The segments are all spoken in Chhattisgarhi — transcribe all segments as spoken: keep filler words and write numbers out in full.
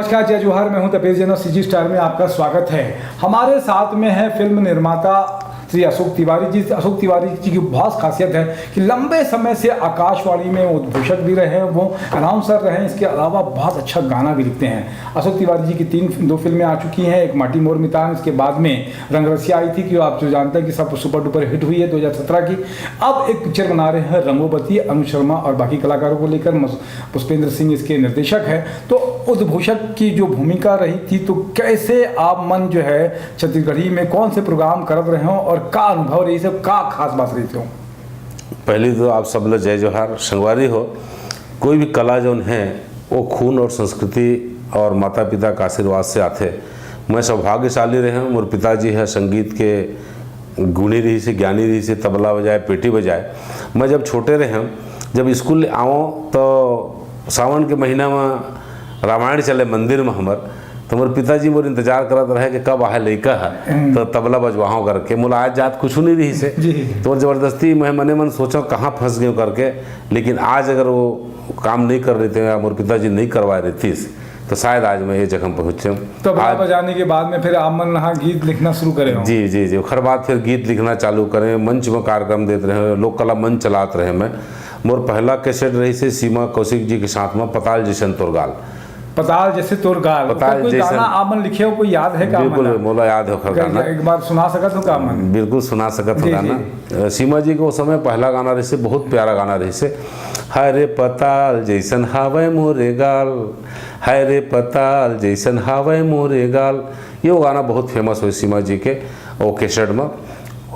नमस्कार, जय जोहार, मैं हूं तपेश जैन और सीजी स्टार में आपका स्वागत है। हमारे साथ में है फिल्म निर्माता श्री अशोक तिवारी जी। अशोक तिवारी जी की बहुत खासियत है कि लंबे समय से आकाशवाणी में उद्घोषक भी रहे हैं, वो अनाउंसर रहे हैं, इसके अलावा बहुत अच्छा गाना भी लिखते हैं। अशोक तिवारी जी की तीन, दो फिल्में आ चुकी हैं, एक माटी मोर मितान, इसके बाद में रंगरसिया आई थी, कि आप जो जानते हैं कि सब सुपर डुपर हिट हुई है दो हज़ार सत्रह की। अब एक पिक्चर बना रहे हैं रंगोबती, अनुज शर्मा और बाकी कलाकारों को लेकर, मस-, पुष्पेंद्र सिंह इसके निर्देशक है। तो उद्घोषक की जो भूमिका रही थी, तो कैसे आप मन जो है छत्तीसगढ़ी में कौन से प्रोग्राम करत रहे हो और का अनुभव रही से, का खास बात रही थी? पहली तो आप सब ल जय जोहार। संगवारी हो, कोई भी कला जौन है, वो खून और संस्कृति और माता पिता का आशीर्वाद से आथे। मैं सौभाग्यशाली रहे हूँ, मोर पिताजी है संगीत के गुणी रही से, ज्ञानी रही से, तबला बजाए, पेटी बजाए। मैं जब छोटे रहे हूँ, जब स्कूल ले आवं तो सावन के महीना में रामायण चले मंदिर में हमर, तो मोर पिताजी मोर इंतजार करत रहे कि कब आहे लइका है, हम्म। तो तबला बजवाहूँ करके। मोला आज जात कुछ नहीं रही से, जी। तो जबरदस्ती मैं मने मन सोचा कहाँ फंस गयो करके। लेकिन आज अगर वो काम नहीं कर रहे थे या मोर पिताजी नहीं करवाए रहतीस, तो शायद आज मैं ये जगह पहुँचे। तो तबला आज बजाने के बाद में फिर आप मन यहाँ गीत लिखना शुरू करे हो? जी, जी, जी। ओकर बाद फिर गीत लिखना चालू करें, मंच में कार्यक्रम देत रहे, लोक कला मंच चलात रहे मैं। मोर पहला कैसेट रही से सीमा कौशिक जी के साथ में, पताल जैसन तोर गाल। पताल जैसे तोर गाल। पताल तो कोई जैसन। गाना आप मन लिखे हो, कोई याद है का? बिल्कुल, मन? मोला याद है ओकर गाना। एक बार सुना सकत हो का मन? बिल्कुल सुना सकत हो जी, गाना। जी। अ, सीमा जी के वो समय पहला गाना रही से, बहुत प्यारा गाना रही से, हाय रे पताल जैसन हावय मोरे गाल, हाय रे पताल जैसन हावय मोरे गाल। ये वो गाना बहुत फेमस हुई सीमा जी के वो कैसेट में।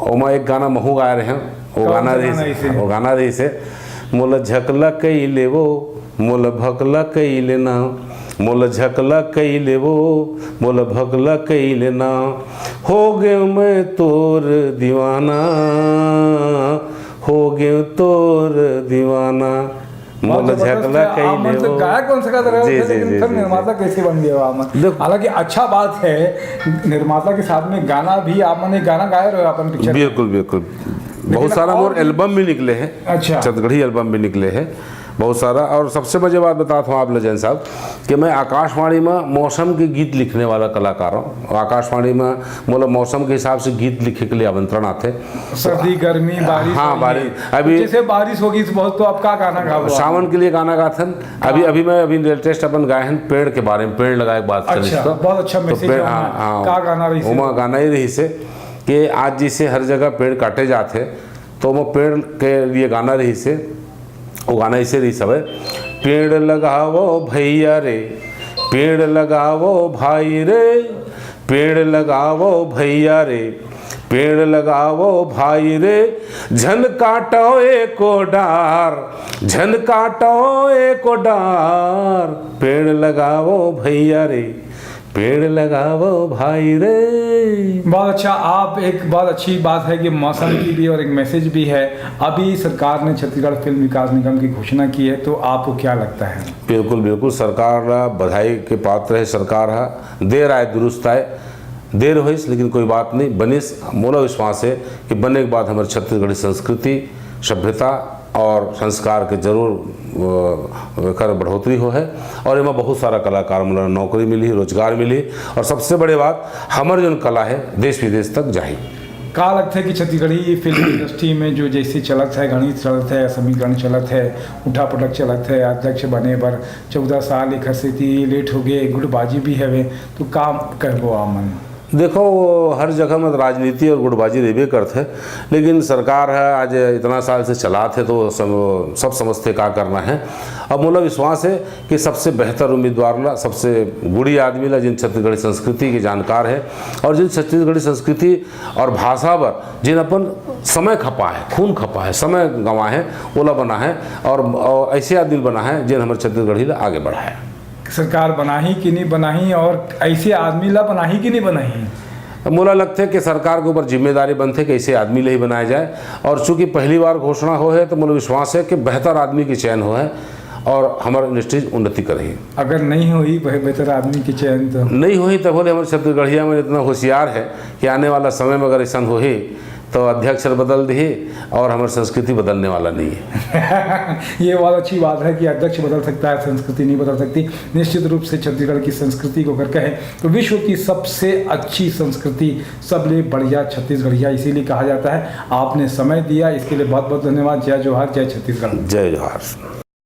ओमा एक गाना महू गाए रहे हैं, वो कौन गाना सा रही गाना से, इसे? वो गाना रही से, मोला झकला कई लेवो, मोला भकला कई लेना, मोला झकला कई लेवो, मोला भकला कई लेना, हो गयो मैं तोर दीवाना, हो गयो तोर दीवाना। बहुत मोला जबरदस्त झकला है। कई आप मन तो लेवो। गायक बन सकत रहे हो, जी, जी, लेकिन जी, फिर जी, निर्माता जी। कैसे बन गए हो आप मन? देखो हालांकि अच्छा बात है, निर्माता के साथ में गाना भी, आप मन एक गाना गाए रहे हो अपन पिक्चर में। बिल्कुल, बिल्कुल। लेकिन बहुत सारा और मोर भी एल्बम भी निकले हैं। अच्छा। छत्तीसगढ़ी एल्बम भी निकले हैं बहुत सारा। और सबसे मजे बात बताता हूँ आप ल जैन साहब, कि मैं आकाशवाणी में मौसम के गीत लिखने वाला कलाकार हूँ। और आकाशवाणी में मोला मौसम के हिसाब से गीत लिखे के लिए आमंत्रण आते। सर्दी, गर्मी, बारिश हाँ, हो रही है। बारिश। अभी जैसे बारिश होगी तो बहुत, तो आप का गाना गाओ? सावन के लिए गाना गाथन। अभी, हाँ। अभी मैं अभी लेटेस्ट अपन गाए हैं पेड़ के बारे में, पेड़ लगाए के बात करी अच्छा, तो। बहुत अच्छा तो मैसेज पेड़, है हाँ, उसमें। हाँ। का गाना रही से? ओमा गाना ही रही से कि आज जैसे हर जगह पेड़ काटे जाते, तो ओमा पेड़ के लिए गाना रही से। वो गाना ऐसे रही सब है, पेड़ लगावो भैया रे, पेड़ लगावो भाई रे, पेड़ लगावो भैया रे, पेड़ लगावो भाई रे, झन काटो एको डार, झन काटो एको डार, पेड़ लगावो भैया रे, पेड़ लगावो भाई रे। बहुत अच्छा, आप एक बहुत अच्छी बात है कि मौसम की भी और एक मैसेज भी है। अभी सरकार ने छत्तीसगढ़ फिल्म विकास निगम की घोषणा की है, तो आपको क्या लगता है? बिल्कुल, बिल्कुल, सरकार बधाई के पात्र है। सरकार है, देर आए दुरुस्त आए, देर होइस लेकिन कोई बात नहीं, बनिस। मोला विश्वास है कि बनने के बाद हमारे छत्तीसगढ़ी संस्कृति, सभ्यता और संस्कार के जरूर, अ, एकर बढ़ोतरी हो है। और एमा बहुत सारा कलाकार मन ला नौकरी मिली, रोजगार मिली, और सबसे बड़े बात, हमर जौन कला है देश विदेश तक जाही। का लगथे कि छत्तीसगढ़ी फिल्म इंडस्ट्री में जो जैसे चलत है, गणित चलत है, समीकरण चलत है, उठापटक चलत है, अध्यक्ष बने बर चौदह साल, एकर सेती लेट हो गए, गुटबाजी भी हवे, तो का कहबो आप मन? देखो, वो हर जगह में राजनीति और गुटबाजी रहिबे करथे, लेकिन सरकार है आज इतना साल से चलात है, तो सब, सब समझते का करना है। अब मोला विश्वास है कि सबसे बेहतर उम्मीदवार ला, सबसे गुणी आदमी ला, जिन छत्तीसगढ़ी संस्कृति के जानकार है और जिन छत्तीसगढ़ी संस्कृति और भाषा बर जिन अपन समय खपा है, खून खपा है, समय गंवा है, ओला बना है और, और ऐसे आदमी बना है जिन हमर छत्तीसगढ़ी ला आगे बढ़ाए। सरकार बनाही कि नहीं बनाही और ऐसे आदमी ला बनाही कि नहीं बनाही? मोला लगथे कि सरकार के ऊपर जिम्मेदारी बनथे कि ऐसे आदमी ले ही बनाया जाए, और चूंकि पहली बार घोषणा हो है, तो मोला विश्वास है कि बेहतर आदमी के चयन हो है और हमार इंडस्ट्रीज उन्नति करही। अगर नहीं होही बे-, बेहतर आदमी के चयन, तो नहीं होही, तब बोले हमारे छत्तीसगढ़िया में इतना होशियार है कि आने वाला समय में अगर ऐसा होही, तो अध्यक्ष बदल दिही और हमर संस्कृति बदलने वाला नहीं है। ये बहुत अच्छी बात है कि अध्यक्ष बदल सकता है, संस्कृति नहीं बदल सकती। निश्चित रूप से छत्तीसगढ़ की संस्कृति को अगर कहें तो विश्व की सबसे अच्छी संस्कृति, सबले बढ़िया छत्तीसगढ़िया इसीलिए कहा जाता है। आपने समय दिया, इसके लिए बहुत बहुत धन्यवाद। जय जोहार, जय छत्तीसगढ़। जय जोहार।